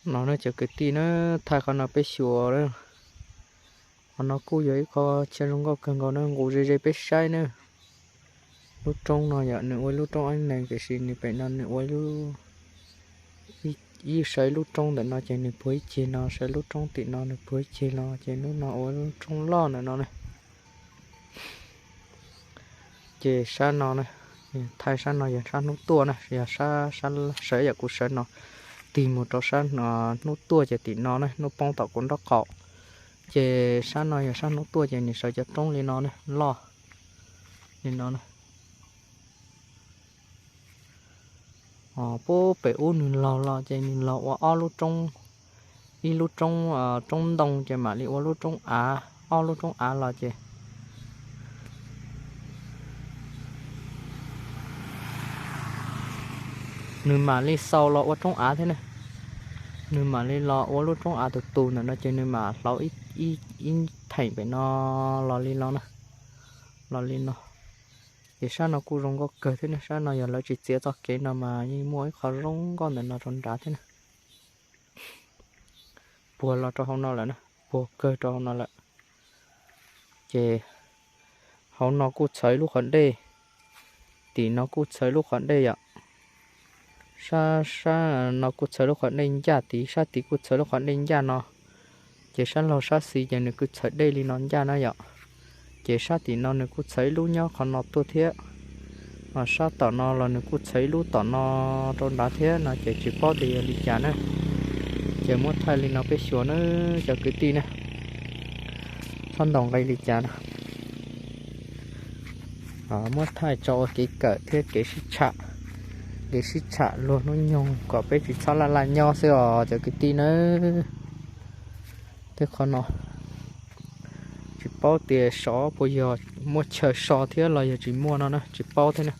No ne cov kwv tij na, thaij qhov no peb xyuas. Qhov no kuj yog ib qho chaw zoo nkauj kawg nkaus na, nqus ze ze peb saib na. Lub roob no yog nws ua ib lub roob eeb nees, tiam sis nws pem no nws ua ib, sawv ib lub roob ntawm no ces nws puag ib ceg no, sawv lub roob tim no nws puag ib ceg no, ces lub no ua lub roob loj ntawm no na. Ces sab no, thaij sab no yog sab hnub tuaj na, yog sab, sawv yam kuv sawv no tig mus rau sab hnub tuaj ces tim no na, hnub poob tom kuv nraub qaum. Ces sab no yog sab hnub tuaj ces nws sawv cov roob li no na, loj li no na. Puag pem ub nws laug los ces nws laug ua ob lub roob, ib lub roob, roob ntoo ces mam li ua lub roob av, ob lub roob av los ces nws mam li xaus los ua roob av thiab ne. Nws mam li los ua lub roob av tus tus ntawm no ces nws mam hlauv ib theem pem no los li no na, los li no. Ces sab no kuj zoo nkauj kawg thiab ne, sab no yog lawv tsis txiav txoj kev no mas yeej muaj ib qho zoo nkauj ntawm no rau nrad thiab na. Puag los rau hauv no lawm na, puag kawg rau hauv no lawm. Ces hauv no kuj txhawv lub qhov dej, tim no kuj txhawv lub qhov dej yom. Sab, sab no kuj txhawv lub qhov dej ncaj tid, sab tid kuj txhawv lub qhov dej ncaj no. Ces sab laug sab xis ces nws kuj txhawv dej li no ncaj na yom. Ces sab tim no nws kuj txhawv ib lub nyob qhov no tuaj thiab. Sab tom no los nws kuj txhawv ib lub tom no rau nrad thiab no ces tsis paub tias yog li cas na. Ces muab thaij li no peb xyuas na cov kwv tij na, txhob ntaus nqi li cas na. Muab thaij tso ua kev kawm thiab kev sib tsham, kev sib tsham luag hnub nyoog kom peb tsis txhob laj laj nyob xwb os cov kwv tij nawb. Tej qhov no tsis paub tias sov puas yog muaj chaw so thiab los yog tsis muaj no na, tsis paub thiab na.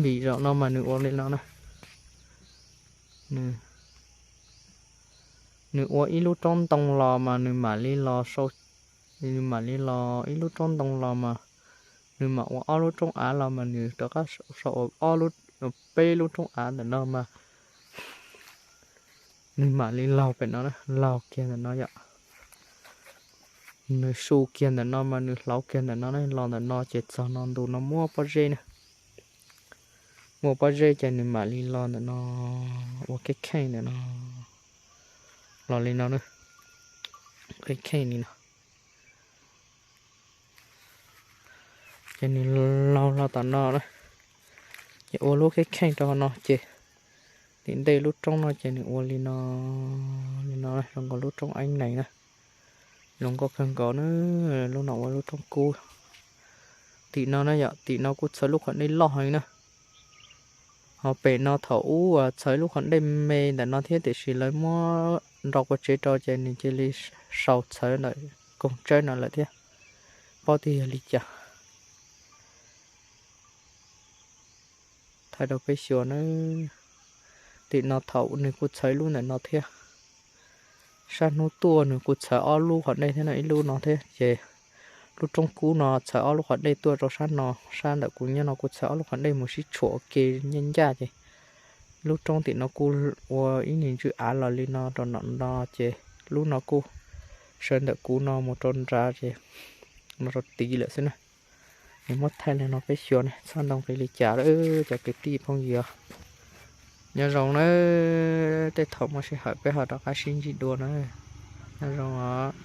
Vim zaum no mas nws ua li no na, nws ua ib lub roob ntoo los mas nws mam li los sau, nws mam li los ib lub roob ntoo los mas nws mam ua ob lub roob av los mas nws rov qab sau ua ob lub, peb lub roob av ntawm no mas nws mam li laug pem no, laug kiag ntawm no yom. Nws su kiag ntawm no mas nws hlauv kiag ntawm no na, los ntawm no ces txog no ntu no muaj pob zeb na, muaj pob zeb ces nws mam li los ntawm no ua keeb kheej ntawm no, los li no na, keeb kheej li no. Ces nws laug los tom no na, ces ua lub keeb kheej rau hauv no ces tim ntej lub roob no ces nws ua li no, li no zoo nkaus lub roob eeb nees na, zoo nkauj kawg nkaus na. Lub no ua lub roob kub. Tim no na yom, tim no kuj txhawv lub qhov dej loj heev na. Ho pem no thaum ub txhawv lub qhov dej me ntawm no thiab tiam sis lawv muab nro qua tsev rau ces nws cia li sau txhawv ntawm koog tsawb no lawm thiab, paub tias yog li cas. Thaij rau peb xyuas na, tim no thaum nws kuj txhawv ib lub ntawm no thiab. Sab hnub tuaj nws kuj txhawv ob lub qhov dej thiab no, ib lub no thiab ces lub roob kub no txhawv ob lub qhov dej tuaj rau sab no, sab ntawm kuv nyob no kuj txhawv ob lub qhov dej mus sib tshuam ua ke ncaj ncaj ces lub roob tim no kuj ua ib niag ntswj av los li no rau no no ces lub no kuj sawv ntawm kuv no mus rau nrad ces no rau tid lawm xwb na. Es muab thaij li no peb xyuas ne, txhob ntau nqi li cas lawm cov kwv tij phooj ywg. Nyob zoo na, tej thaum muaj sij hawm peb ho rov qab sib ntsib dua na. Nyob zoo os.